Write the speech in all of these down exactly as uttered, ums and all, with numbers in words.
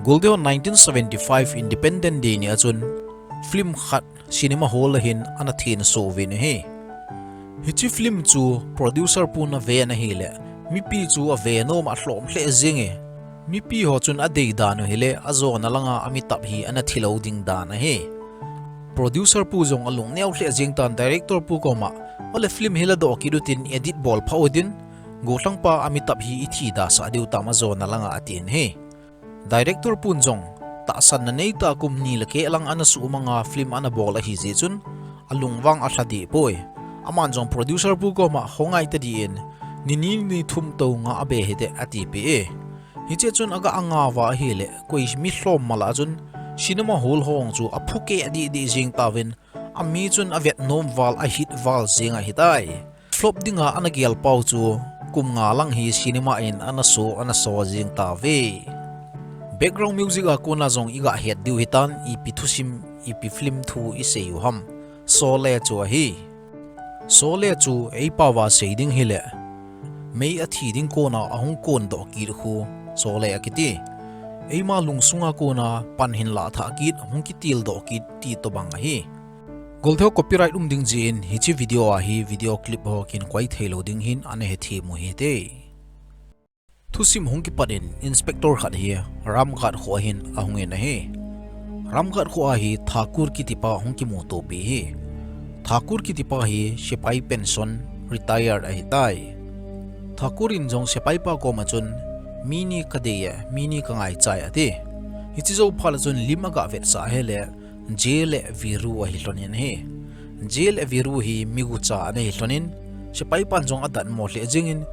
Golde ho nineteen seventy-five Independence Day ni a chun film khat cinema hall a hin ana thenso uvin ahi. Hiche film chu producer pun ave ahile, mipi chu ave nom a lhom lheh jing e. Mipi ho chun adei dan u hile, ajona langa amitap hi ana thilou ding dan ahi. Producer pu jong alung neo lheh jing tan director pu koma, ole film hi ladoh kit utin edit bol pha utin, gollhangpa amitap hi ithi dasah diu tam ajona langa atin ahi. Director pun jong, tahsanna neitah kum ni le keh lang ana sumanga film ana bol ahi jeh chun, alung vang alha deh poi. Aman jong producer pu koma hung ngai tadin, ni ni ni thum tou nga abe hite atipeh e. Hiche chun aga angauva ahile, koi mi lhom mala chun, cinema hall ho chu aphu keh deh deh jing tauvin, ami chun avet nom val ahit val jing ahitai. Flop dinga ana gel pau chu kum nga lang hi cinema in ana so, ana so jing tauve. Background music a kona jong iga het diu hitan, ipi thusim, ipi film thu isei u ham. Sholay chu ahi. Sholay chu eipao va sei ding hile, mei athi ding kona ahung kondoh kit khu Sholay akiti. Eima lungsunga kona pan hin lah thah kit, hung kitildoh kit ti tobang ahi. Golde ho copyright um ding jeh in hiche video a hi video clip ho kinkoi theilou ding hin ana hethem u hite. Thusim hung kipat in inspector khat hi Ramgarh kho a hin ahung in ahi. Ramgarh kho a hi Thakur kitipa hung kimutopi ahi. Thakur kitipa hi sepai pension, retired ahitai. Thakur in jong sepaipa koma chun, mi ni kadei e, mi ni kangaichai ati. Hiche jou phat le chun lim aga vetsah ahile, Jay le Viru ahi lhon in ahi. Jay le Viru hi migucha ana hi lhon in, sepaipan jong adatmo lheh jing in,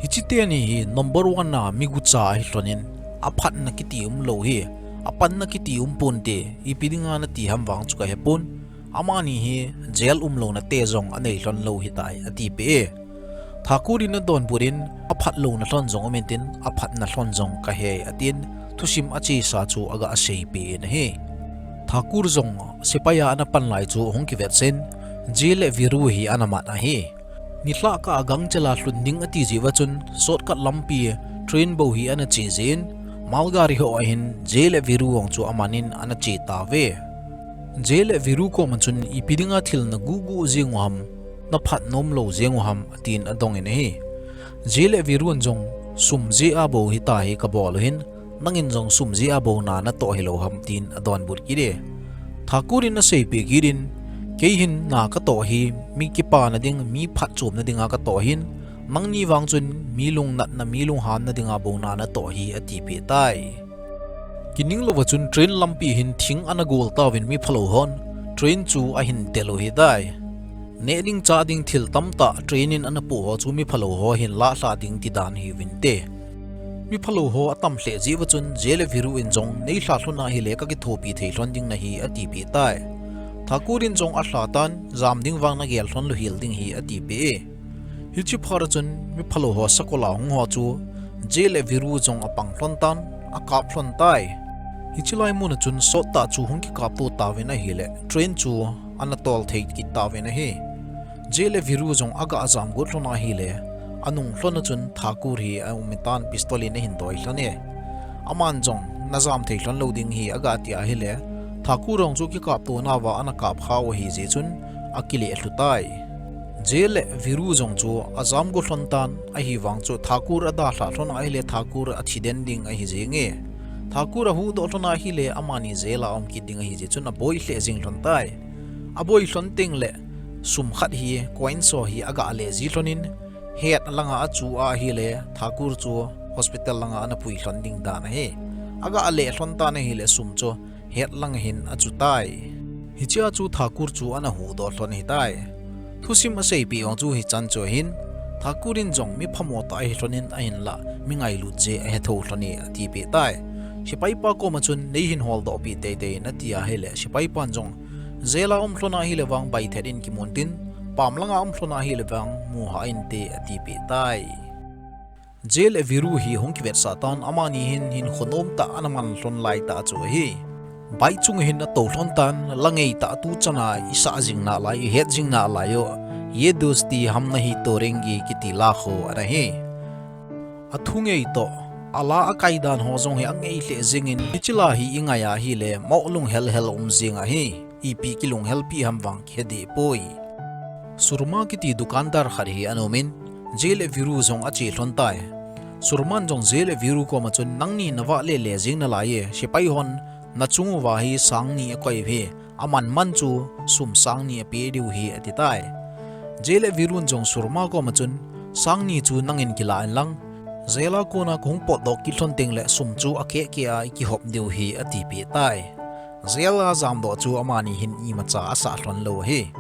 hiche teni hi number one a migucha ahi lhon in, aphatna kiti umlou hi, apanna kiti umponte, ipi dinga nati ham vang chu kahepon, amani hi jail umlouna te jong anei lhon lou hitai atipeh e. Thakur in adonbut in, aphatlouna lhon jong um intin, aphatna lhon jong kahei atin, thusim achesa chu aga seipeh in ahi. Thakur jong sepai a ana pan lai chu hung kivetsen, Jay le Viru hi ana mat ahi. Nilhah kah a gangchel a lhun ding ati jeh uva chun, shortcut lampi train bou hi ana che jeh in, malgari ho a hin Jay le Viru jong chu aman in ana che tauve. Jay le Viru koma chun ipi dinga thil naguh guh jeng u ham, naphat nomlou jeng u ham, atin adong in ahi. Jay le Viru in jong sum jeh a bou hitia hi kabol u hin, nangin jong sum jeh a bou na natoh hilou ham, tin adonbut kit e. Thakur in aseipeh kit in, kei hin na katoh hi, mi kipana ding, mi phatchomna dinga katoh ahin, nangni vang chun mi lungnatna, mi lunghanna dinga bou na natoh hi, atipeh tai. Kining louva chun train lampi hin thing ana gol tauvin mi phalou hon train chu ahin del u hitai. Neh ding chah ding thil tamtah train in ana poh ho chu mi phalou ho hin lahlah ding tidan hiuvinte. Mi phalou ho atam lheh jeh uva chun Jay le Viru in jong neilhah lhon ahile kakithopi thei lhon ding nahi atipeh tai. Thakur in jong alhah tan jam ding vang nagel lhon louhel ding hi atipeh e. Hiche phat a chun mi phalou ho sakol a hung ho chu Jay le Viru jong apang lhon tan, akap lhon tai. Hiche lai mun a chun sottah chu hung kikapto tauvin ahile train chu ana tol thei kit tauvin ahi. Jay le Viru jong aga jamgot lhon ahile, anung lhon a chun Thakur hi aum tan pistol in ahin doi lhon e. Aman jong najam thei lhon lou ding hi aga ti ahile, Thakur jong chu kikapto nauva ana kap khau ahi jeh chun akile lhu tai. Jay le Viru jong chu ajamgot lhon tan ahivang chu Thakur adalhah lhon ahile Thakur athiden ding ahi jenge. Thakur ahuhdoh lhon ahile amani jail a um kit ding ahi jeh chun aboi lheh jing lhon tai. Aboi lhon tengle sum khat hi coins ho hi aga le ji lhon in het langa achu ahile Thakur chu hospital langa ana pui lhon ding dan ahi. Aga le lhon tan ahile sum chu het lang hin achu tai. Hichea chu Thakur chu ana huhdoh lhon hitai. Thusim aseipeh vang chu hichan chu ahin, Thakur in jong mi phamo tah ahi lhon in ahinlah mi ngailut jeh ahe thou lhon e atipeh tai. Sepaipa koma chun neihin holdoh peh teitei in ati ahile sepaipan jong jail a um lhon ahile vang baithet in kimun tin, pam langa um lhon ahile vang muhah inte atipeh tai. Jay le Viru hi hung kivetsah tan amani hin hinkho nomtah ana man lhon laitah chu ahi. Bike chunga hin atou lhon tan, la ngeitah tuchana isah jing nalai, ihet jing nalai u, ये दोस्ती हम नहीं तोड़ेंगे kiti la khu ana hi. Athu ngei toh Ala akai dan ho jong hi angei lheh jingin, hiche la hi ingai ahile, moh lunghel hel um jing ahi, ipi kilunghel pi ham vang kihe deh poi. Surma kiti dukandar khat hi ana umin, Jay le Viru jong ache lhon tai. Surman jong Jay le Viru koma chun, nangni navah le le jing nalai e, sepai hon nachung uva hi sang ni akoi u hi, aman man chu sum sang ni ape diu hi, ati tai. Jay le Virun jong Surma koma chun, sang ni chu nangin kila in lang, jail a kona kahung potdoh kit lhon teng le sum chu akeh keh a ikihop diu hi, atipeh tai. Jail a jamdoh chu amani hin imacha asah lhon lou ahi.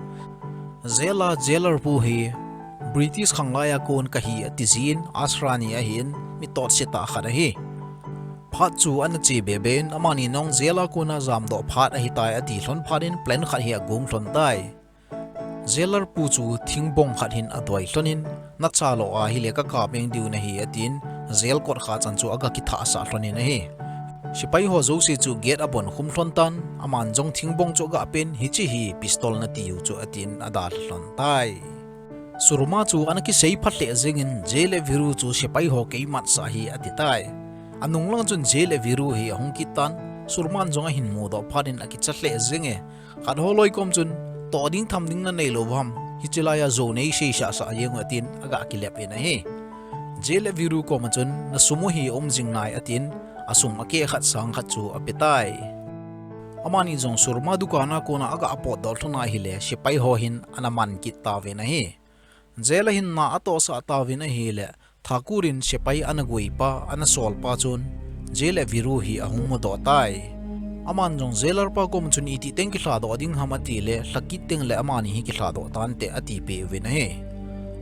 Jail a jailer pu hi British khanglai a kon kahi ati jin, Asrani ahin, mi totse tah khat ahi. Phat chu ana che bebe in, amani jong jail a kona jamdoh phat ahitai ati lhon phat in plan khat hi agong lhon tai. Jailer pu chu thingbong khat hin adoi lhon in, nacha lo ahile kakap eng diu nahi atin, jail kot kha chan chu aga kithah sah lhon in ahi. Sepai ho jouse chu gate abon khum lhon tan, aman jong thingbong chu aga pen, hiche hi pistol natiu chu atin adalha lhon tai. Surma chu ana kisei phat lheh jengin, Jay le Viru chu sepai ho kei matsah hi ati tai. Anung lang chun Jay le Viru hi ahung kit tan, Surman jong ahin mudoh phat in akicha lheh jenge. Khat holoi kom chun, toh ding tham ding nanei lou ham, hiche laiya jou nei seisah sah jeng u atin aga kilep in ahi. Jay le Viru koma chun, nasum u hi um jing nai atin, asum akeh khat sang khat chu ape tai. Amani jong Surma dukan a kona aga potdoh lhon ahile, sepai ho hin ana man kit tauvin ahi. Jail a hin na atohsah tauvin ahile, Thakur in sepai ana guipa, ana solpa chun, Jay le Viru hi ahung mudoh tai. Aman jong jailer pa kom chun itih teng kilhadoh ding ham atile, lhakit teng le amani hi kilhadoh tante atipeh uvin ahi.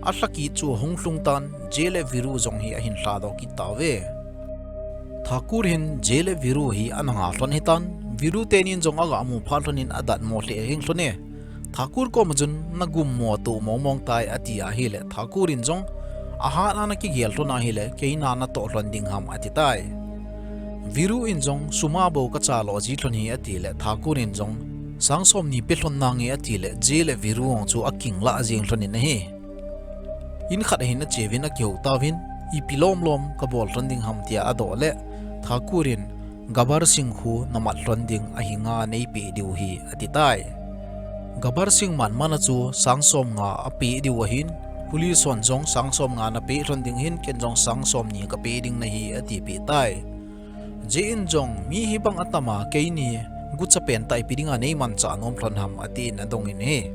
Alhakit chu ahung lhung tan, Jay le Viru jong hi ahin lhadoh kit tauve. Thakur hin Jay le Viru hi ana nga lhon hitan, Viru tenin jong aga mu phat lhon in adatmo lheh jeng lhon e. Thakur koma chun, nagummo toh mong mong tai ati ahile, Thakur in jong, ahat a nakigel lhon ahile, kei na natoh lhon ding ham ati tai. Viru in jong, sum a bou kacha lo ji lhon hi atile, Thakur in jong, sang somni pe lhon nange atile, Jay le Viru jong chu akinglah jeng lhon in ahi. In khat a hin acheuvin akihou tauvin, ipi lom lom kabol lhon ding ham tia adoh le, Thakur in, Gabbar Singh khu namat lhon ding ahi nga neipeh diu hi ati tai. Gabbar Singh man man a chu sang somnga apeh diu ahin, police hon jong sang somnga napeh lhon ding ahin, ken jong sang somni kapeh ding nahi atipeh tai. Jay in jong, mi hibang atam a, keini gucha pen tah ipi dinga neimanchah nom lhon ham atin adongin ahi.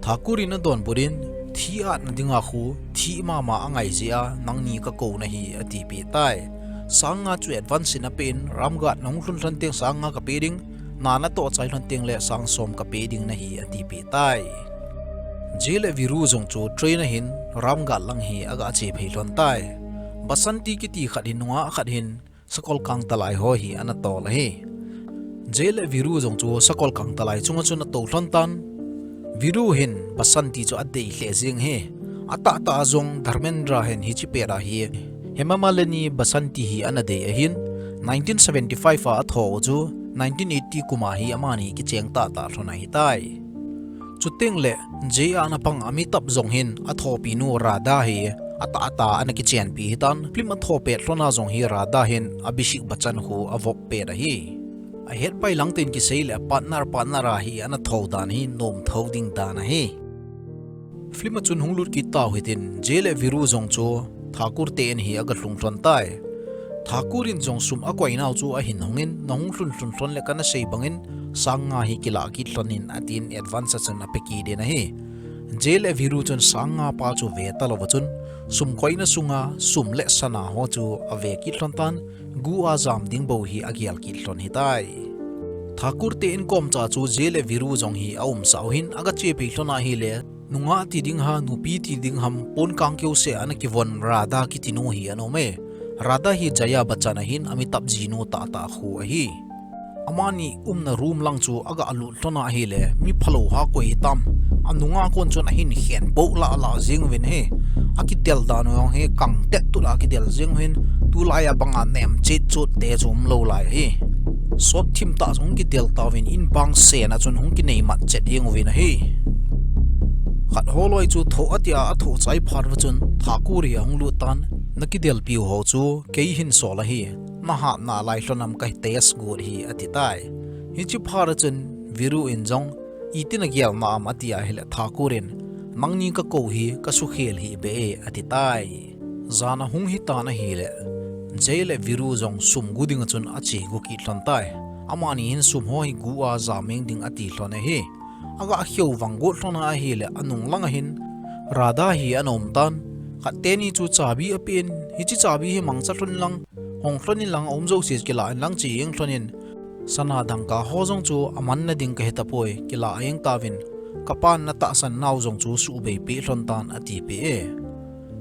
Thakur in adonbut in, thi atna dinga khu, thih mama angai jeh a, nangni kakou nahi atipeh tai. Sang nga chu advance in apeh in, Ram Ghat nahung lhun lhon teng sang nga kapeh ding, na natoh chai lhon teng le sang som kapeh ding nahi atipeh tai. Jay le Viru jong chu train a hin, Ram Ghat lang hi aga che phei lhon tai. Basanti kiti khat hin, nungah khat hin, sakol kangtalai ho hi ana tol ahi. Jay le Viru jong chu sakol kangtalai chunga chun atou lhon tan. Viru hin Basanti chu adei lheh jeng ahi. Atahtah a jong Dharmendra hin hiche pet a hi Hema Malini Basanti hi ana dei ahin, nineteen seventy-five a atho u chu nineteen eighty kum a hi amani kicheng tahtah lhon ahitai. Chuteng le Jay a ana pang Amitabh jong hin athopinu Radha hi atahtah ana kichenpi hitan, film atho pet lhon a jong hi Radha hin Abhishek Bachchan khu avop pet ahi. Ahet pai lang ten kisei le partner partner a hi ana tho dan hi nom tho ding dan ahi. Film a chun hung lut kit tau hitin, Jay le Viru jong chu Thakur te in hi aga lhung lhon tai. Thakur in jong sum akoi nau chu ahin hungin, nahung lhun lhun lhon le kana sei bangin, sang nga hi kilah kit lhon in atin advance a chun ape kit in ahi. Jay le Viru chun sang nga pa chu ve talou va chun, sum koina sunga sum le sana ho chu ave kit lhon tan, gu a jam ding bou hi agel kit lhon hitai. Thakur te in kom cha chu Jay le Viru jong hi aumsah u hin aga che phei lhon ahile, nungah ti ding ham, nupi ti ding ham, pon kang keu seh a ana kivon Radha kiti nu hi ana um e. Radha hi Jaya Bachchan ahin Amitabh jinu tahtah khu ahi. Amani umna room lang chu aga lut lhon ahile, mi phalou ha koi hitam. Anunga kon chun ahin khen pou lah lah jeng uvin ahi. Akidel dan u jong hi kangtet tut a kidel jeng uvin, tulai a banga nem chet chot te chu umlou lai ahi. Sot thim tah jong kidel tauvin, in bang sen a chun hung kinei mat chet jeng uvin ahi. Khat holoi chu thoh ati a, athoh chai phat uva chun Thakur hi ahung lut tan, Nakidelpiu ho chu kei hin sol ahi, nahatna lai lhon am ka test got hi, ati tai. Hiche phat a chun Viru in jong, iti nagel na am, ati ahile Thakur in, nangni kakou hi kasukhel hih beh e, ati tai. Jan ahung hitan ahile, Jay le Viru jong sum gu ding a chun ache gu kit lhon tai. Amani hin sum ho hi gu a jameng ding ati lhon ahi. Aga kheu vang got lhon ahile, anung lang a hin Radha hi ana um tan. Khat teni chu chabi apen, hiche chabi hi mangcha lhon in lang, hong lhon in lang, aum jouse kila in lang, che jeng lhon in, sana dangka ho jong chu amanna ding kahe tapoi, kila jeng tauvin, kapan natahsan nau jong chu subei peh lhon tan, ati peh e.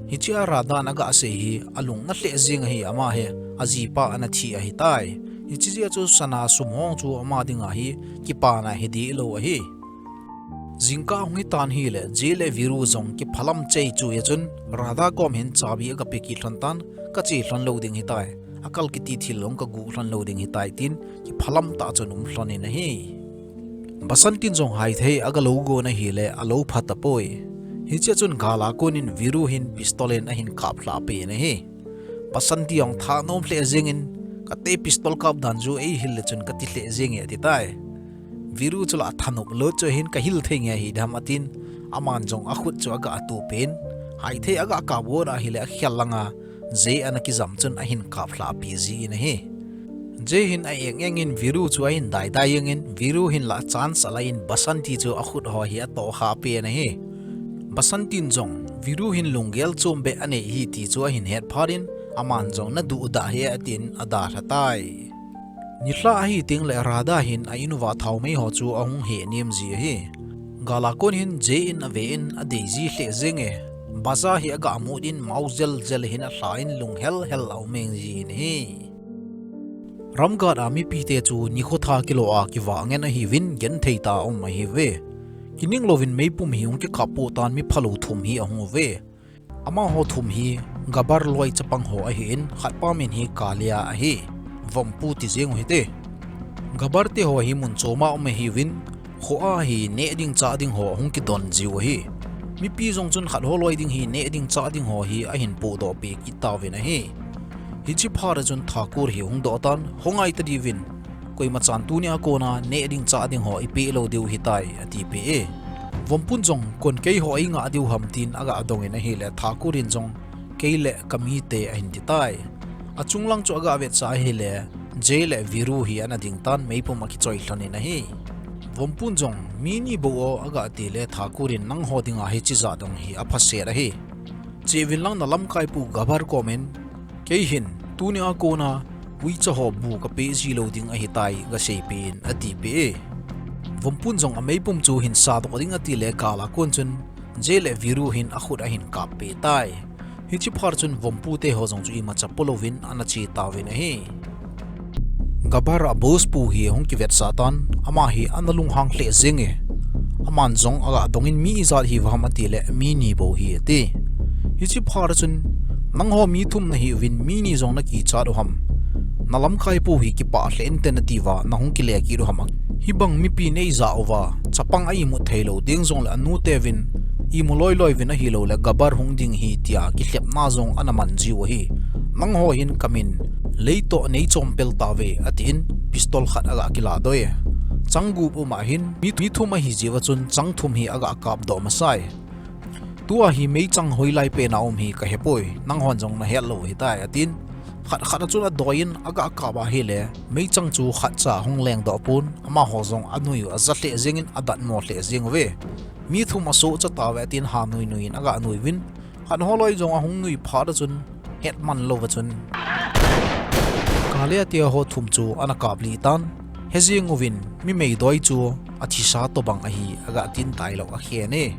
Hiche a Radha in aga sei hi alung nalheh jeng ahi, ama hi ajipa ana thi ahi tai. Hiche jeh a chu sana sum ho chu ama dinga hi kipana hi dih lou ahi. Jingkah hung hitan ahile, Jay le Viru jong kiphalam chei chu a chun, Radha kom hin chabi aga pe kit lhon tan, kache lhon lou ding hitai. Akal kiti thil jong kagu lhon lou ding hitai tin, kiphalam tah chun um lhon in ahi. Basanti in jong haithei aga lou gon ahile, alou pha tapoi. Hiche a chun gal a kon in Viru hin pistol in ahin kap lhah peh in ahi. Basanti jong thanom lheh jeng in, kate pistol kap dan chu eihil le chun kati lheh jeng e, ati tai. Viru chu la athanop lut chu hin, kahil thei nge hidam, atin, aman jong akhut chu aga atup in, haithei aga kap got ahile akhel langa Jay ana kijam chun ahin kap lhah peh ji in ahi. Jay hin a-eng eng in Viru chu ahin daidai jeng in, Viru hin la chance ala in Basanti chu akhut ho hi atoh khah peh in ahi. Basanti in jong Viru hin lunggel chom beh anei ahi ti chu ahin het phat in, aman jong naduh dah e, atin adalha tai. Nilhah ahi teng le Radha hin a in uva thaomei ho chu ahung heh nem ji ahi. Gal a kon hin Jay in ave in adei ji lheh jeng e. Bazaar hi aga mut in mau jel jel hin alha in lunghel hel a um eng ji in ahi. Ramgat a mipite chu nikho tha kilo a kivah ngen ahiuvin genthei tah a um ahiuve. Kining louvin meipum hi hung kikap poh tan, mi phalou thum hi ahung uve. Amaho thum hi Gabbar loi chapang ho ahin, khat pa min hi Kalia ahi. Vompu ti jeng u hite. Gabbar te ho hi mun chom a um ahiuvin, kho a hi neh ding chah ding ho ahung kidon jiu ahi. Mipi jong chun khat ho loi ding hi neh ding chah ding ho hi ahin pohdoh peh kit tauvin ahi. Hiche phat a chun Thakur hi hung doh tan, hung ngai ta diuvin, koima chan tuni a kona neh ding chah ding ho ipeh lou diu hitai, ati peh e. Vompun jong, kon kei ho eingah diu ham, tin aga dong in ahile, Thakur in jong, kei le kamite, ahin ti tai. Achung lang chu aga vetsah ahile, Jay le Viru hi ana ding tan, meipum akichoi lhon in ahi. Vompun jong, mi ni bou o, aga ti le, Thakur in, nangho dinga hiche jat dong hi aphaset ahi. Che uvin lang, nalamkaipu Gabbar kom in, kei hin tuni a kona uicha ho bu kapeh ji lou ding ahitai, gaseipeh in, ati peh e. Vompun jong ameipum chu hin sadoh ding ati le, gal a kon chun Jay le Viru hin akhut ahin kap peh tai. Hiche phat chun Vompu te ho jong chu imacha po louvin ana che tauvin ahi. Gabbar a boss pu hi ahung kivetsah tan, ama hi ana lunghang lheh jeng e. Aman jong aga dong in, mi ijat hiuvam ati le, mi ni bou hi, ati. Hiche phat a chun, nangho mi thum nahiuvin, mi ni jong nakichat u ham? Nalamkaipu hi kipah lheh inte nati uva nahung kile kit u ham? Hibang mipi neija uva, chapang a imut thei lou ding jongle anu teuvin imu loi loi uvin, ahilouleh Gabbar hung ding hi tia kilhepna jong ana man jiu ahi. Nangho hin kamin leitoh neichom pel tauve, atin pistol khat aga kilah doh e. Chang gup um ahin, mi, mi thum ahi jeh uva chun chang thum hi aga kapdoh masai. Tua hi meichang hoilai pen a um hi kahepoi, nanghon jong nahet lou hitai, atin khat khat a chun adoi in aga kap ahile, meichang chu khatcha hung lengdoh pon, amaho jong anui u aja lheh jeng in adatmo lheh jeng uve. Mi thum asohcha tauve, atin ha nui nui in aga nui uvin, khat ho loi jong ahung nui phat a chun, hetman louva chun, Kalia tia ho thum chu ana kaplih tan, hejeng uvin, mi meidoi chu athisa tobang ahi, aga tin tailou akhen e.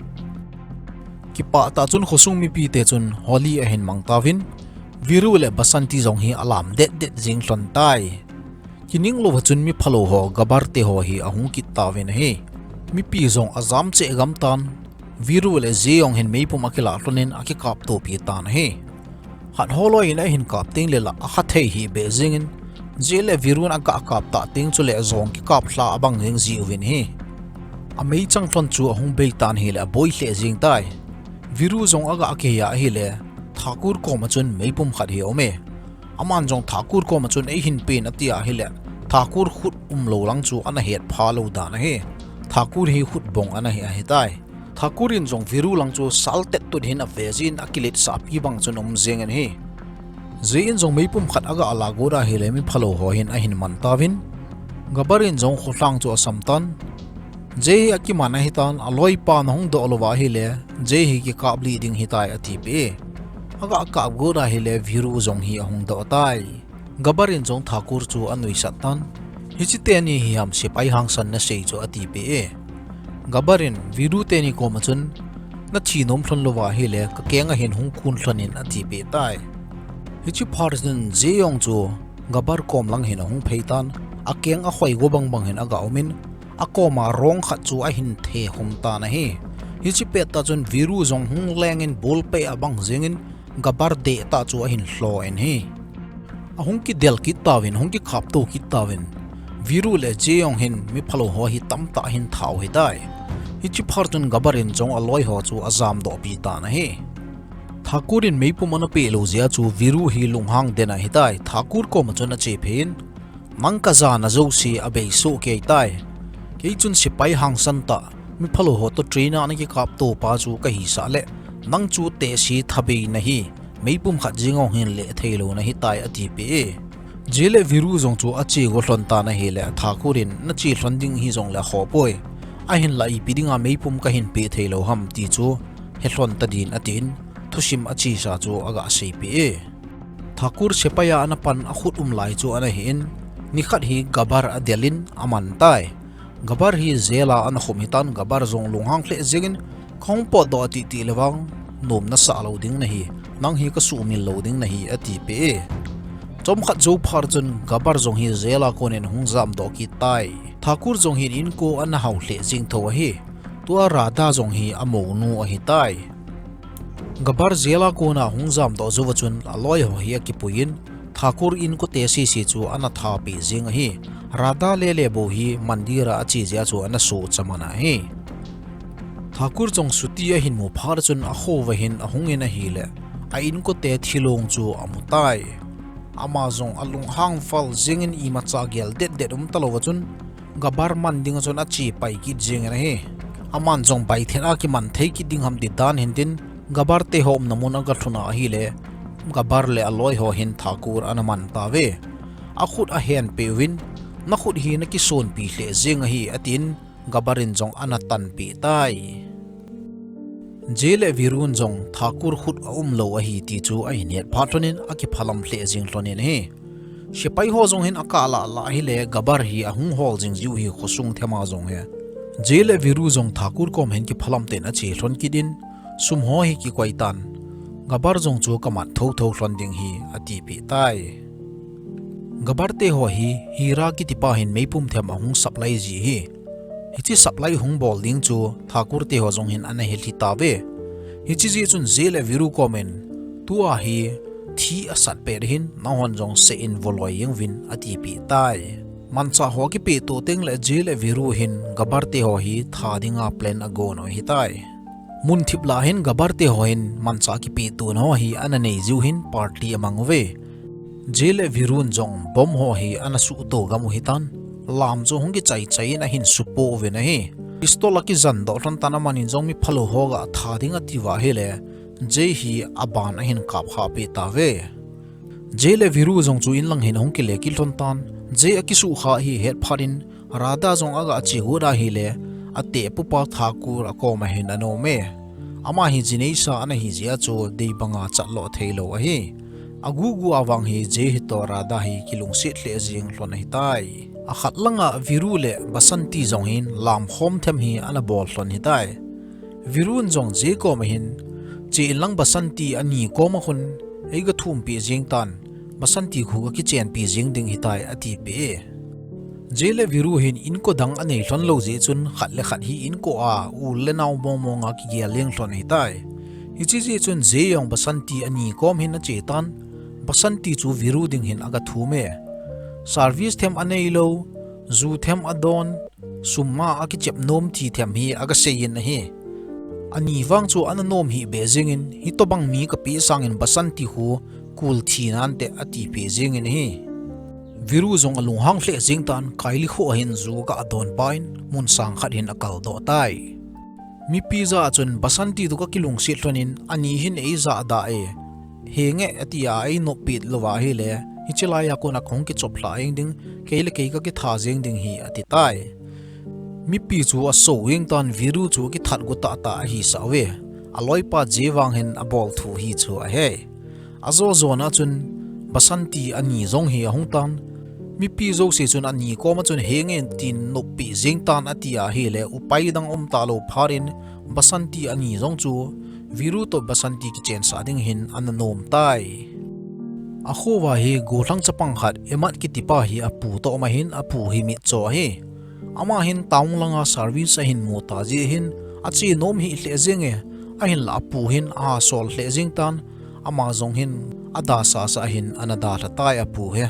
Kipah tah chun khosung mipite chun holi ahin mang tauvin, Viru le Basanti jong hi alam det det jeng lhon tai. Kining louva chun mi phalou ho, Gabbar te ho hi ahung kit tauvin ahi. Mipi jong ajam cheh gam tan, Viru le Jay jong hin meipum akilah lhon in akikaptopi tan ahi. Khat ho loi in ahin kap teng le la akha thei hih beh jeng in, Jay le Viru in aga kap tah teng chule jong kikap lha abang jeng jiuvin ahi. Ameichang lhon chu ahung bei tan ahile aboi lheh jeng tai. Viru jong aga kihei ahile, Thakur koma chun meipum khat hi aume. Aman jong Thakur koma chun eihin pen ati ahile, Thakur khut umlou lang chu ana hetpha lou dan ahi. Thakur hi khutbong ana hi ahitai. Thakur in jong Viru lang chu saltet tut hin avejin akiletsahpi bang chun aum jengin ahi. Jay in jong meipum khat aga la got ahile miphalou ho hin ahin man tauvin. Gabbar in jong kholhang chu asam tan. Jay hi akiman ahitan, aloipa nahung doh louva ahile, Jay hi kikaplih ding hitai atipeh e. Aga kap got ahile Viru jong hi ahung doh tai. Gabbar in jong Thakur chu anuisat tan. Hiche teni hi ham sepai hangsan nasei chu atipeh e. Gabbar in Viru teni koma chun, nathinom lhon louva ahile, kakenga hin hung kun lhonin atipeh tai. Hiche phat chun Jay jong chu Gabbar kom lang hin ahung phei tan, akeng ahoi go bangbang hin aga umin, akoma rong khat chu ahin thehum tan ahi. Hiche pettah chun Viru jong hung lengin bolpeh abang jengin Gabbar dehtah chu ahin lhoh in ahi. Ahung kidel kit tauvin, ahung kikaptou kit tauvin. Viru le Jay jong hin miphalou ho hi tamtah ahin that u ahitai. Hiche phat chun Gabbar in jong aloi ho chu ajamdohpi tan ahi. Thakur in meipum ana peh lou jeh a chu Viru hi lunghang den ahitai. Thakur koma chun achephei in, nang kajana jouse abeisoh kei tai. Kei chun sepai hangsan tah, miphalou ho toh train a nakikaptou pa chu kahisah le, nang chu tehse thabei nahi, meipum khat jeng jong hin lehthei lou nahitai atipeh e. Jay le Viru jong chu ache go lhon tan ahile, Thakur in nache lhon ding hijongle khoh poi. Ahinla ipi dinga meipum kahin peh thei lou ham ti chu he lhon tadin atin, thusim achesa chu aga seipeh e. Thakur sepai a ana pan akhut um lai chu ana hin, nikhat hi Gabbar adelin aman tai. Gabbar hi jail a ana khum hitan, Gabbar jong lunghang lheh jengin, kahung potdoh a titi le vang, nom nasah lou ding nahi, nang hi kasuhmil lou ding nahi atipeh e. Chomkhat jou phat chun Gabbar jong hi jail a konin hung jamdoh kit tai. Thakur jong hin inko ana hao lheh jeng tho ahi. Tua Radha jong hi amounu ahitai. Gabbar jail a kona hung jamdoh jouva chun aloi ho hi akipuiyin, Thakur inkote sese chu ana thapeh jeng ahi. Radha lele bou hi mandir a ache jeh a chu ana sohcha man ahi. Thakur jong Shruti ahin mu phat chun akhouva hin ahungin ahile, a inkote thilong chu amutai. Ama jong alunghang val jengin imacha gel detdet umtalouva chun, Gabbar man dinga chun ache pai kit jengin ahi. Aman jong baithet a kiman thei kit ding ham ti dan hintin, Gabbar te ho umna mun aga lhun a ahile, Gabbar le aloi ho hin Thakur ana man tauve. Akhut ahenpeh uvin, nakhut hi nakisonpi lheh jeng ahi atin, Gabbar in jong ana tanpeh tai. Jay le Virun jong Thakur khut aumlou ahi ti chu ahin het phat lhonin akiphalam lheh jeng lhonin ahi. Sepai ho jong hin akah lah lah hile Gabbar hi ahung hol jing jiu hi khosung thema jong hi. Jay le Viru jong Thakur kom hin kiphalam ten ache lhon kit in, sum ho hi kikoi tan, Gabbar jong chu kamat thotho lhon ding hi atipeh tai. Gabbar te ho hi Hira kitipa hin meipum them ahung supply ji hi. Hiche supply hung bol ding chu Thakur te ho jong hin ana he lhi tauve. Hiche jeh chun Jay le Viru kom in, tua hi thi asat pet hin nanghon jong seh in voloi jeng uvin atipeh tai. Manchah ho akipeh to teng le Jay le Viru hin Gabbar te ho hi that dinga plan agon u ahitai. Mun thip lah hin Gabbar te ho hin manchah kipeh tona ho hi ana nei jiu hin party amang uve. Jay le Virun jong bomb ho hi ana suhto gam u hitan, lam chu hung kichai chai in ahin supoh uvin ahi. Pistol akijan doh lhon tan, amanin jong miphalou ho ga that ding atiuva ahile, Jay hi aban ahin kap khah peh tauve. Jay le Viru jong chu inlang hin ahung kile kit lhon tan, Jay akisuh khah hi het phat in, Radha jong aga che got ahile, atepupa Thakur akoma hin ana um e. Ama hi jineisa ana hi jeh a chu dei banga chat lou thei lou ahi. Agugu a vang hi Jay hi toh Radha hi kilungset lheh jeng lhon ahitai. Akhat langa Viru le Basanti jong hin lam khom them hi ana bol lhon ahitai. Virun jong Jay koma hin, che inlang Basanti ani koma khun eiga thumpeh jeng tan, Basanti khu kakichenpi jeng ding ahitai atipeh e. Jay le Viru hin inko dang anei lhon lou jeh chun khat le khat hi inko a u le nao mong monga kigel jeng lhon ahitai. Hiche jeh chun Jay jong Basanti ani kom hin ache tan, Basanti chu Viru ding hin aga thum e. Service them anei lou, ju them adon, sum a akichep nom ti them hi aga seiyin ahi. Ani vang chu ana nom hih beh jengin, hitobang mi kapeh sangin Basanti khu kul thi nante ati peh jengin ahi. Viru jong alunghang lheh jeng tan, Kaili kho ahin ju aga don pan, mun sang khat hin akal doh tai. Mipi jah a chun Basanti toh kakilungset lhonin, ani hin eija da e, henge atia einop peh louva ahile, hiche laiya kona kahung kichop lhah jeng ding, kei le kei kakitha jeng ding ahi ati tai. Mipi chu aso jeng tan, Viru chu akithat gu tahtah ahisah uve. Aloipa Jay vang hin abol thu hi chu ahi. Ajo jona chun Basanti ani jong hi ahung tan. Mipi jouse chun ani koma chun henge tin nop peh jeng tan ati ahile, upai dang um talou phat in Basanti ani jong chu Viru toh Basanti kichensah ding hin ana nom tai. Akho uva hi gollhang chapang khat Emad kitipa hi apu toh um ahin, apu hi mitcho ahi. Ama hin town langa service ahin mu ta jeh hin, ache nom hih lheh jenge, ahinla apu hin aha sol lheh jeng tan, ama jong hin ada sasa hin ana dalha tai apu hi.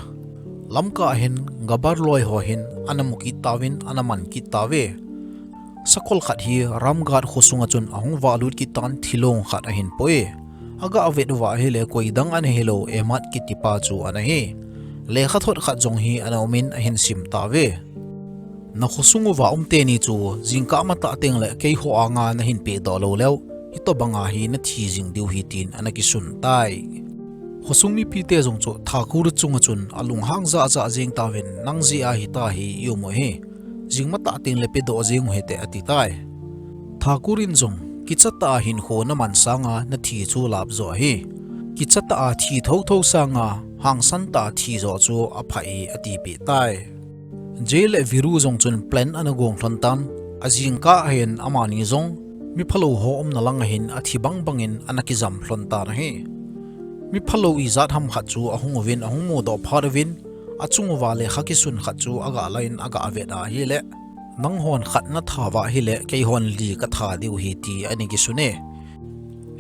Lamkah a hin Gabbar loi ho hin ana mu kit tauvin, ana man kit tauve. Sakol khat hi Ramgarh khosunga chun ahung vahlut kit tan, thilong khat ahin poi. Aga vet uva ahile, koidang ana hilou Emad kitipa chu ana hi. Lekhathot khat jong hi ana umin ahin sim tauve. Nakhosung uva um teni chu jingkah matah tengle keiho anga nahin pehdoh lou leu, hitobanga hi nathi jing diu ahi tin ana kisun tai. Khosung mipite jong chu Thakur chunga chun alunghang jahjah jeng tauvin, nang jeh a hita hi i um u ahi. Jing matah tengle pedoh jeng u hite ati tai. Thakur in jong, kichatah a hinkho naman sanga nathi chu lap jo ahi. Kichatah a thi thotho sanga hangsan tah a thi jo chu apha e atipeh tai. Jay le Viru jong chun plan ana gong lhon tan, ajingkah hin amani jong miphalou ho umna langa hin athi bangbangin ana kijam lhon tan ahi. Miphalou ijat ham khat chu ahung uvin, ahung mudoh phat uvin, achung uva lekha kisun khat chu aga lan aga vet ahile, nanghon khat natha uva ahile, keihon li katha diu ahi ti ana kisun e.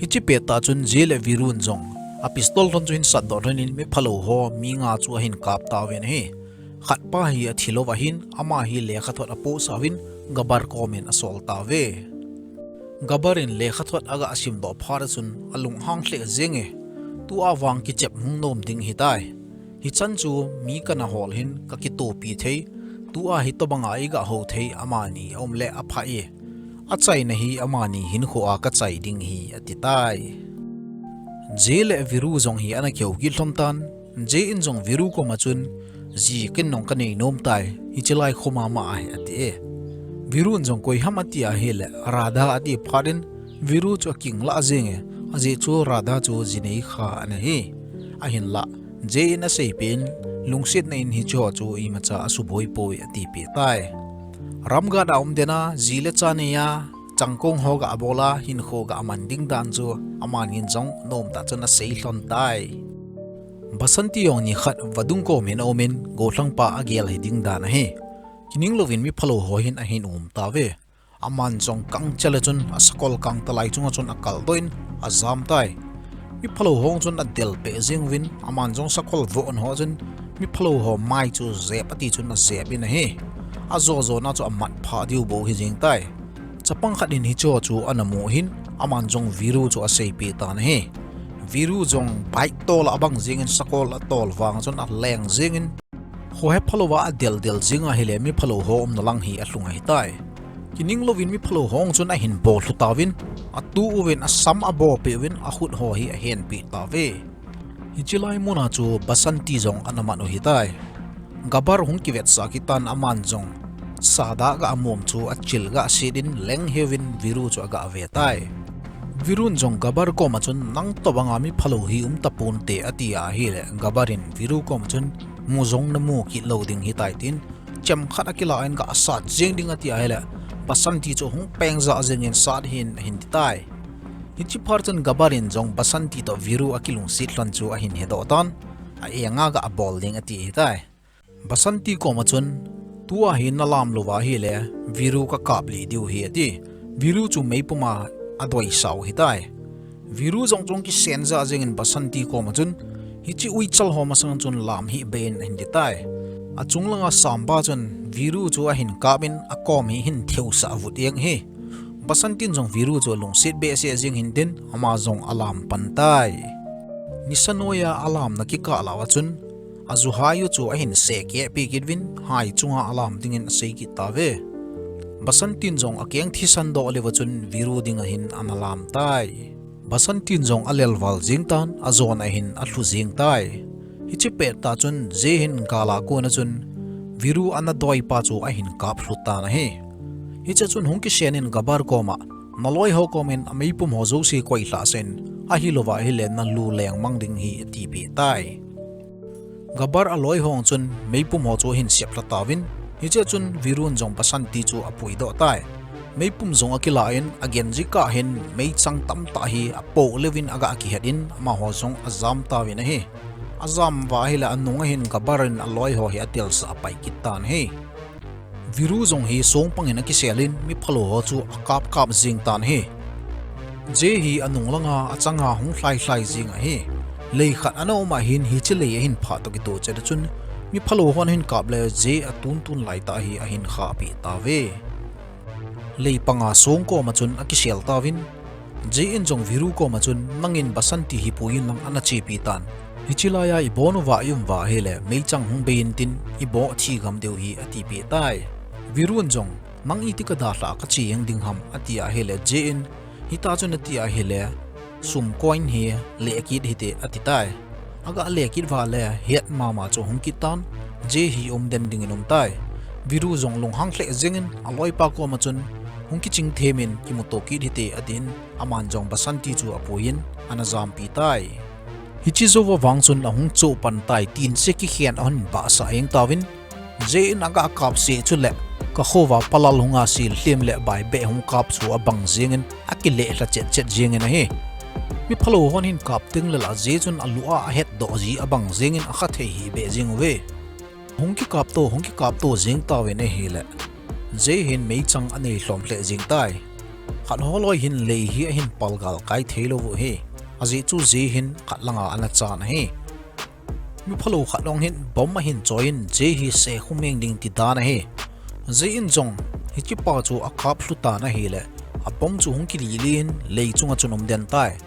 Hiche pettah chun Jay le Virun jong apistol lhon chu ahin satdoh lhonin, miphalou ho mi nga chu ahin kap tauvin ahi. Khatpa hi athilou ahin, ama hi lekhathot apohsah uvin, Gabbar komin asol tauve. Gabbar in lekhathot aga simdoh phat a chun alunghang lheh jenge, tua vang kichep hung nom ding ahitai. Hichan chu mi kana hol hin kakitopi thei, tua hitobanga iga hou thei amani aum le apha e. Achaina hi amani hinkhoa kachai ding ahi ati tai. Jay le Viru jong hi ana kihou kit lhon tan, Jay in jong Viru koma chun, ji, ken nong kanei nom tai, hiche lai kho mama ahi ati e. Virun jong koi ham ati ahile, Radha ati phat in, Viru chu akinglah jenge, ajeh chu Radha chu jinei kha ana hi. Ahinlah, Jay in aseipeh in, lungsetna in hicheho chu imacha asuboi poi atipeh tai. Ramgarh a um dena, ji le cha neiya, changkong ho ga bol a, hinkho ga man ding dan chu, amanin jong nomtah chun asei lhon tai. Basanti jong nikhat vadung komin aumin, gollhangpa agel hiding dan ahi. Kining louvin miphalou ho hin ahin um tauve. Aman jong kangchel a chun asakol kangtalai chunga chun akaldoh in ajam tai. Miphalou ho chun adelpeh jeng uvin, aman jong sakol voh ho chun miphalou ho mai chu jep ati chun ajep in ahi. Ajo jona chu amat phah diu bou hijeng tai. Chapang khat in hicheho chu ana mu hin, aman jong Viru chu aseipeh tan ahi. Viru jong bike tol a abang jengin sakol atol vang chun aleng jengin, khohe phalouva adeldel jeng ahile miphalou ho umna lang hi alhung ahitai. Kining louvin miphalou ho chun ahin bolhu tauvin, atu uvin asam abohpeh uvin akhut ho hi ahenpeh tauve. Hiche lai muna chu Basanti jong ana man u ahitai. Gabbar hung kivetsah kit tan aman jong sadah ga amom chu achil ga aset in leng heuvin Viru chu aga ve tai. Virun jong Gabbar koma chun nang tobanga miphalou hi um taponte ati ahile Gabbar in Viru koma chun mu jong namu kit lou ding ahitai tin chemkhat akilah in ga asat jeng ding ati ahile Basanti chu hung peng jah jengin sat hih in ahin ti tai. Hiche phat chun Gabbar in jong Basanti toh Viru akilungset lhon chu ahin hedoh tan, a-enga ga abol ding ati ahitai. Basanti koma chun, tua hi nalam louva ahile, Viru kakaplih diu ahi ati. Viru chu meipuma adoisau ahitai. Viru jong chun kisen jah jengin Basanti koma chun, hiche uichal ho masang chun lam hih beh in ahin ti tai. Achung langa Samba chun Viru chu ahin kap in akom hi ahin theusah vut jeng ahi. Basantin jong Viru chu alungset behseh jing hintin ama jong alam pan tai. Nisa noiya alamna kikah lah uva chun, ajuhai u chu ahin sehkeh peh kit uvin, hai chunga alam dingin asei kit tauve. Basantin jong akeng thisan doh leuva chun Viru dinga hin ana lam tai. Basantin jong alelval jing tan, ajon a hin alhu jing tai. Hiche pettah chun Jay hin gala kona chun Viru ana doipa chu ahin kap lhu tan ahi. Hichea chun hung kisel in Gabbar koma, naloi ho komin ameipum ho jouse koilhah sah in, ahilouva ahile nalu lengmang ding ahi atipeh tai. Gabbar aloi ho chun meipum ho chu ahin seplha tauvin, hichea chun Virun jong Basanti chu apuidoh tai. Meipum jong akilah in, agenji kah hin meichang tamtah hi apoh leuvin aga kihet in, amaho jong ajam tauvin ahi. Ajam uva ahile anunga hin Gabbar in aloi ho hi atelsah apai kit tan ahi. Viru jong hi songpang in akisel in, miphalou ho chu akap kap jing tan ahi. Jay hi anung langa achanga hung lhai lhai jing ahi. Lei khat ana um a hin hiche lei ahin phah toh kitoh chet a chun, miphalou hon ahin kap le Jay atun tun laitah hi ahin khahpeh tauve. Lei panga song koma chun akisel tauvin, Jay in jong Viru koma chun, nangin Basanti hi pui inlang ana chepi tan. Hiche laiya ibon uva i um uva ahile meichang hung bei intin, iboh athi gam diu ahi atipeh tai. Virun jong, nang iti kadalhah a kache jeng ding ham ati ahile Jay in, hitia chu nati ahile sum coin hi leh kit hite ati tai. Aga leh kit uva le het mama chu hung kit tan, Jay hi umden dingin um tai. Viru jong lunghang lheh jengin aloipa koma chun, hung kiching them in kimuto kit hite atin, aman jong Basanti chu apuiyin ana jampi tai. Hiche jouva vang chun ahung choh pan tai tin se kikhen ahung bahsah jeng tauvin, Jay in aga kap seh chule, kakhouva palal hunga sil lhem le bai beh hung kap chu abang jengin, akileh lha chet chet jengin ahi. Miphalou hon ahin kap teng le la Jay chun alu a ahetdoh ji abang jengin akhathei hih beh jeng uve. Hung kikap to, hung kikap to jeng tauvin ahile, Jay hin meichang anei lhom lheh jeng tai. Khat holoi hin lei hi ahin palgal kai theilou u ahi. Ajeh chu Jay hin khat langa ana chan ahi. Miphalou khat jong hin bomb ahin choiyin Jay hi se khum jeng ding ti dan ahi. Jay in jong hichepa chu akap lhu tan ahile, abomb chu hung kilih lih in lei chunga chun umden tai.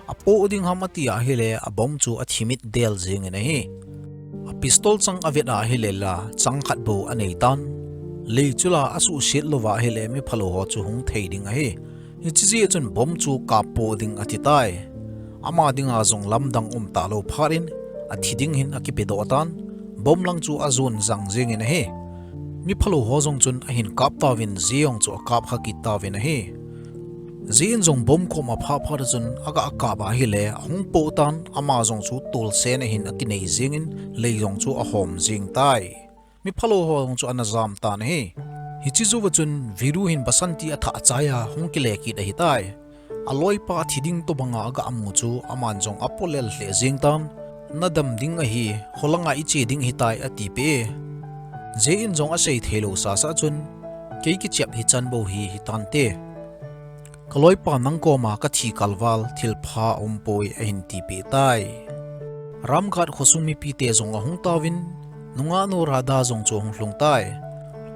Apoh ding ham ati ahile, abomb chu athimit del jengin ahi. Apistol chang avet ahile la, chang khat bou anei tan. Lei chu la asuhset louva ahile, miphalou ho chu hung thei ding ahi. Hiche jeh a chun bomb chu kap poh ding ati tai. Ama dinga jong lamdang um talou phat in, athi ding hin akipedoh tan. Bomb lang chu ajon jang jengin ahi. Miphalou ho jong chun ahin kap tauvin, Jay jong chu akap kha kit tauvin ahi. Jay in jong bomb koma phah phat a chun aga kap ahile, ahung poh tan, ama jong chu tolsen ahin akinei jengin, lei jong chu ahom jeng tai. Miphalou ho jong chu ana jam tan ahi. Hiche jouva chun Viru hin Basanti athah achaiya hung kile kit ahitai. Aloipa thi ding tobanga aga mu chu aman jong apolel lheh jeng tan. Nadam ding ahi, kholanga iche ding ahitai atipeh e. Jay in jong asei theilou sasa chun, kei kichep hichan bou hi hitante. Kaloipa nang koma kathi kalval thilpha aumpoi ahin tipeh tai. Ramghat khosung mipite jong ahung tauvin, nungahnu Radha jong chu ahung lhung tai.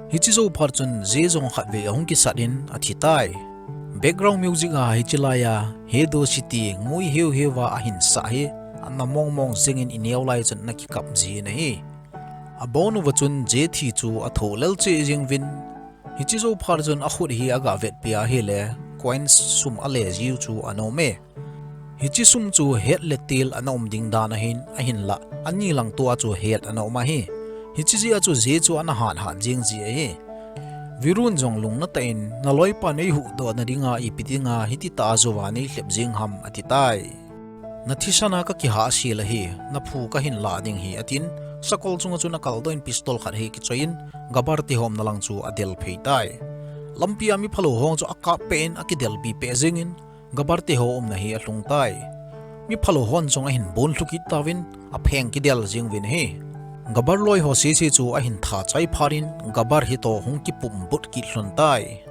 Hiche jou phat chun Jay jong khatvei ahung kisat in athi tai. Background music a hiche laiya He Dost City ngui heu heuva ahin sah hi, ana mong mong jengin ineo lai chun ana kikap jin ahi. Abon uva chun Jay thi chu athoh lel cheh jeng uvin, hiche jou phat chun akhut hi aga vetpi ahile, coins sum ale jiu chu ana um e. Hiche sum chu het le tel ana um ding dan ahin, ahinlah ani lang tua chu het ana um ahi. Hiche jeh a chu Jay chu ana hat hat jeng ji ahi. Virun jong lungnatah in, naloipa neihuhdoh nadinga ipi dinga hititah a jouva neilhep jeng ham ati tai. Nathisana kakihahsel ahi, naphu kahin lah ding ahi atin, sakol chunga chun akaldoh in pistol khat hi akichoiyin, Gabbar te ho umna lang chu adel phei tai. Lampia miphalou ho chu akap peh in akidelpi peh jengin, Gabbar te ho umna hi alhung tai. Miphalou hon jong ahin bon lhu kit tauvin, apheng kidel jeng uvin ahi. Gabbar loi ho sese chu ahin tha chai phat in, Gabbar hitoh hung kipumbut kit lhon tai.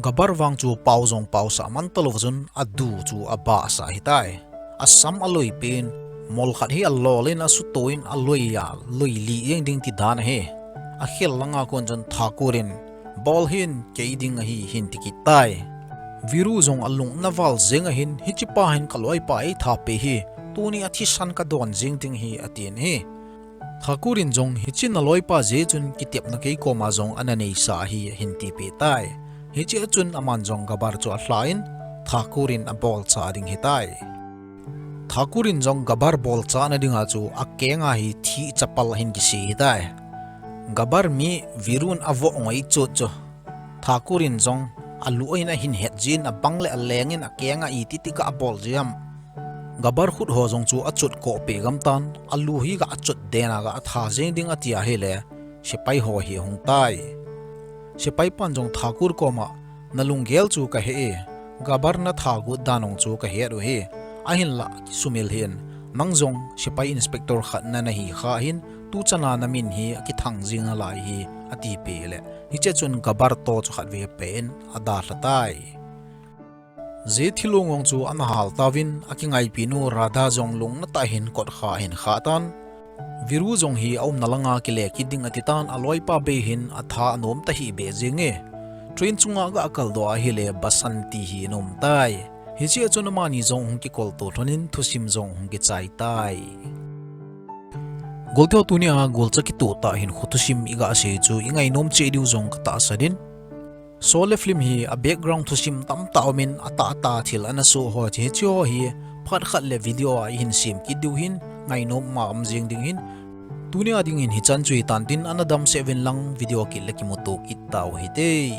Gabbar vang chu pao jong paosah man talou chun adu chu abahsah ahitai. Asam aloipen, mol khat hi alol in asuto in aloiya, loi lih jeng ding ti dan ahi. Akhel langa kon chun Thakur in, bol hih in, kei ding ahi, hin ti kit tai. Viru jong alung ana val jeng ahin, hichepa hin kaloipa eitha peh hi, tuni a thisan kadon jeng ding hi, atin ahi. Thakur in jong hiche naloipa jeh chun kitepna kei koma jong ana neisah ahi ahin tipeh tai. Hichea chun aman jong Gabbar chu alhan, Thakur in abolcha ding ahitai. Thakur in jong Gabbar bolchahna dinga chu akenga hi thi chapal ahin kisei ahitai. Gabbar mi Virun avoh ngoi chot chu Thakur in jong alu ahin ahin het jin, abang le aleng in akenga iti ti ga abol jiem. Gabbar khut ho jong chu achot koh peh gamtan, alu hi ga achot den a ga atha jeng ding ati ahile, sepai ho hi ahung tai. Sepai pan jong Thakur koma, nalunggel chu kahe e, Gabbar natha got dan jong chu kahet u ahi, ahinlah kisumil hih in, nang jong sepai inspector khat nana hi kha hin, tuchan a namin hi akithang jing nalai hi, atipeh le, hichea chun Gabbar toh chu khatvei apen, adalha tai. Hiche thilong jong chu ana hal tauvin, akingaipi nu Radha jong lungna tah in kot kha ahin khah tan. Viru jong hi aumna langa kile kit ding ati tan, aloipa bei hin atha anom tahih beh jenge. Train chunga ga akaldoh ahile Basanti hi ana um tai. Hichea chun amani jong hung kikolto lhonin thusim jong hung kichai tai. Golteho, tunia golcha kitoh tah hinkho thusim iga sei chu ingainom cheh diu jong katahsan in. Sholay film hi a background thusim tamtah aumin, atahtah thil ana soh ho hiche ho hi phat khat le video a ihin sem kit diu hin, ngainom ma um jeng ding hin. Tunia dingin hichan chu hitan tin, ana damsel uvin lang video kit le kimuto kit tau hite.